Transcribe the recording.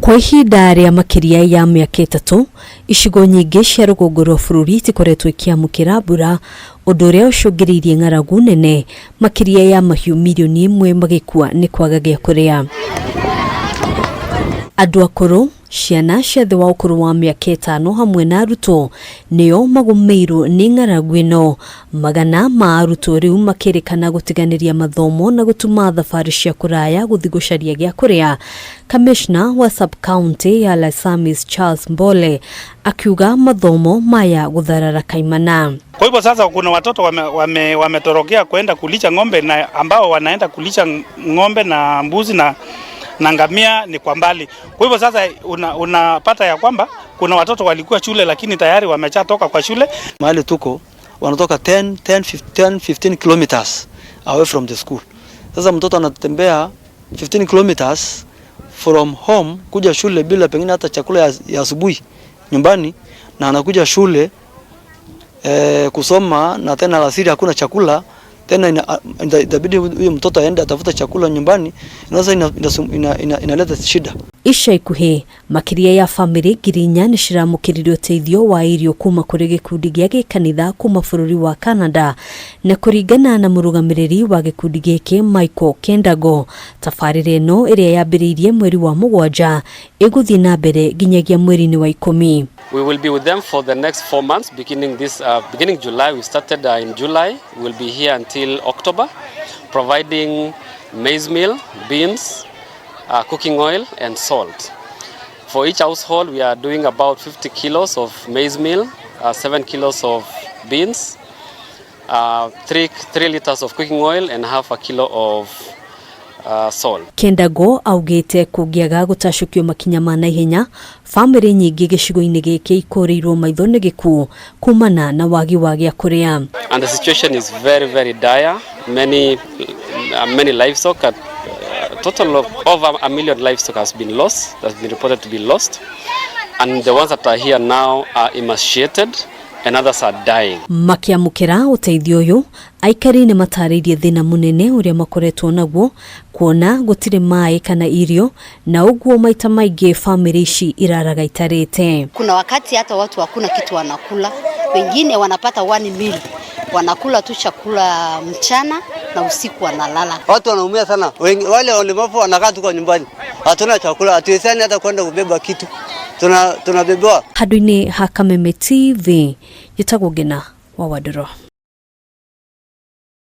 Kwa ihinda rĩa makĩria ya mĩaka 3, icigo nyingĩ cia rũgongo rwa bũrũri itikoretwo ikĩamũkĩra mbura, ũndũ ũrĩa ũcũngĩrĩirie ng'aragu nene, makĩria ya mahiũ 1 mirioni magĩkua nĩ kwaga gĩa kũrĩa. Andũ akũrũ, ciana cia thĩ wa ũkũrũ wa mĩaka 5 hamwe na arutwo nĩo magũmĩirwo nĩ ng'aragu ĩno. Magana ma arutwo rĩu makĩrĩkana gũtiganĩria mathomo na gũtuma thabarĩ cia kũraya gũthiĩ gũcaria gĩa kũrĩa. Kamishna wa sub-county ya Laisamis Charles Mbole akiuga mathomo maya gũtharara kaimana. Kwa hivyo sasa kuna watoto wametorokea kwenda kulisha ng'ombe na ambao wanaenda kulisha ng'ombe na mbuzi na ngamia ni kwa mbali. Kwa hivyo sasa unapata ya kwamba kuna watoto walikuwa shule lakini tayari wameshatoka kwa shule. Mahali tuko wanatoka 10 10 10 15 kilometers away from the school. Sasa mtoto anatembea 15 kilometers from home kuja shule bila pengine hata chakula ya asubuhi nyumbani, na anakuja shule kusoma na tena alasiri hakuna chakula tena, itabidi huyo mtoto aende atafuta chakula nyumbani. Sasa inaleta shida. Ica ikuhĩ makĩria ya bamĩrĩ 4,000 nĩ ciramũkĩrire ũteithio wa irio kuma kũrĩ gĩkundi gĩa gĩkanitha kuma bũrũri wa Canada, na kũringana na mũrũgamĩrĩri wa gĩkundi gĩkĩ Michael Kendago, tabarĩra ĩno ĩrĩa yambĩrĩirie mweri wa 7 ĩgũthiĩ na mbere nginyagia mweri-inĩ wa 10. We will be with them for the next 4 months, beginning July. We started in July. We will be here until October, providing maize meal, beans, cooking oil, and salt. For each household, we are doing about 50 kilos of maize meal, 7 kilos of beans, 3 liters of cooking oil, and half a kilo of salt. Kendago augĩte kũngĩaga gũtacũkio makinya ma naihenya, bamĩrĩ nyingĩ gĩcigo-inĩ gĩkĩ ikũrĩirwo maitho nĩ gĩkuũ kumana na wagi wa gĩa kũrĩa. And the situation is very, very dire. Many livestock, at total of over a million livestock has been lost, has been reported to be lost. And the ones that are here now are emaciated and others are dying. Makiamũkĩra ũteithio ũyũ, aikari nĩ matarĩirie thĩna mũnene ũrĩa makoretwo naguo kuona gũtirĩ maĩ kana irio, na ũguo maita maingĩ bamĩrĩ ici iraraga itarĩte. Kuna wakati hata watu hakuna kitu wanakula, wengine wanapata one meal, wanakula tu chakula mchana na usiku wanalala. Watu wanaumia sana, wengi, wale walemavu wanakaa tu kwa nyumbani, hatuna chakula, hatuwezani hata kwenda kubeba kitu, tunabebewa. Handũ-inĩ ha Kameme TV, njĩtagwo Ngina wa Wandũrũ.